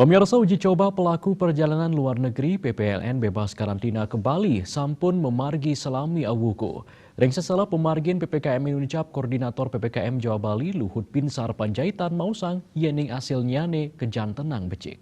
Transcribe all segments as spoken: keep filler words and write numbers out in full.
Pemirsa, uji coba pelaku perjalanan luar negeri, P P L N, bebas karantina ke Bali sampun memargi salami awuku. Ring sesela pemargin P P K M Indonesia, Koordinator P P K M Jawa Bali, Luhut Binsar Panjaitan, maosang yening asilnyane kejantenang becik.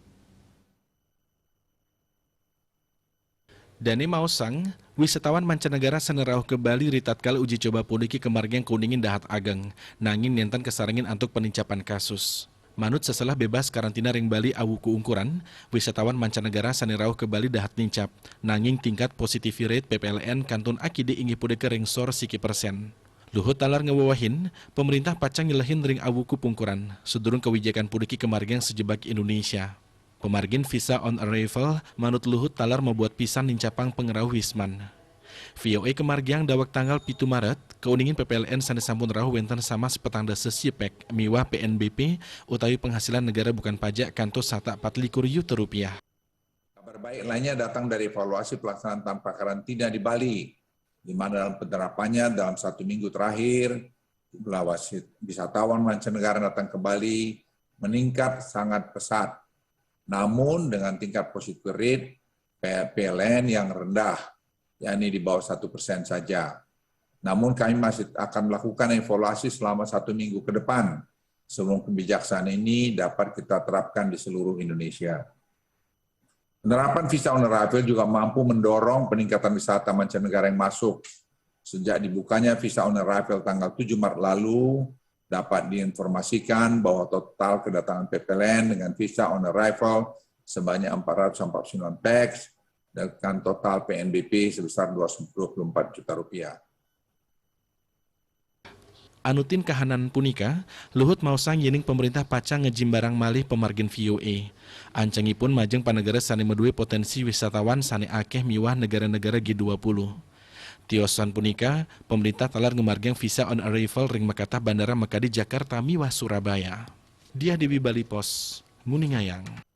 Dane maosang, wisatawan mancanegara sane rauh ke Bali ritatkala uji coba puniki kamargiang kauningin dahat ageng, nanging nenten kasarengin antuk panincapan kasus. Manut sesela bebas karantina ring Bali awuku ungkuran, wisatawan mancanegara sane rauh ke Bali dahat nincap, nanging tingkat positivity rate P P L N kantun akidi inggih punika ring sor siki persen. Luhut taler ngewewehin, pemerintah pacang nyelehin ring awuku pungkuran, sadurung kawijakan puniki kamargiang sajebag Indonesia. Pamargin visa on arrival, manut Luhut taler mabuat pisan nincapang pangrauh wisman. V O A kamargiang daweg tanggal pitu Maret, kauningin P P L N sane sampun rauh wenten samas petang dasa siapek miwah P N B P utawi penghasilan negara bukan pajak kantos satak patlikur yuta rupiah. Kabar baik lainnya datang dari evaluasi pelaksanaan tanpa karantina di Bali, di mana dalam penerapannya dalam satu minggu terakhir, jumlah wasit, wisatawan mancanegara datang ke Bali meningkat sangat pesat. Namun, dengan tingkat positivity rate P P L N yang rendah, yakni di bawah satu persen saja. Namun, kami masih akan melakukan evaluasi selama satu minggu ke depan sebelum kebijaksanaan ini dapat kita terapkan di seluruh Indonesia. Penerapan visa on arrival juga mampu mendorong peningkatan wisata mancanegara yang masuk. Sejak dibukanya visa on arrival tanggal tujuh Maret lalu, dapat diinformasikan bahwa total kedatangan P P L N dengan visa on arrival sebanyak empat ratus empat puluh sembilan pax, dengan total P N B P sebesar dua ratus dua puluh empat juta rupiah. Anutin kahanan punika, Luhut maosang yening pemerintah pacang ngejimbarang malih pamargin V O A. Ancengipun majeng panegara sane madue potensi wisatawan sane akeh miwah negara-negara G dua puluh. Tiosan punika, pemerintah taler ngamargiang visa on arrival ring makatah bandara makadi Jakarta miwah Surabaya. Diah Dewi, Bali Post, nguningayang.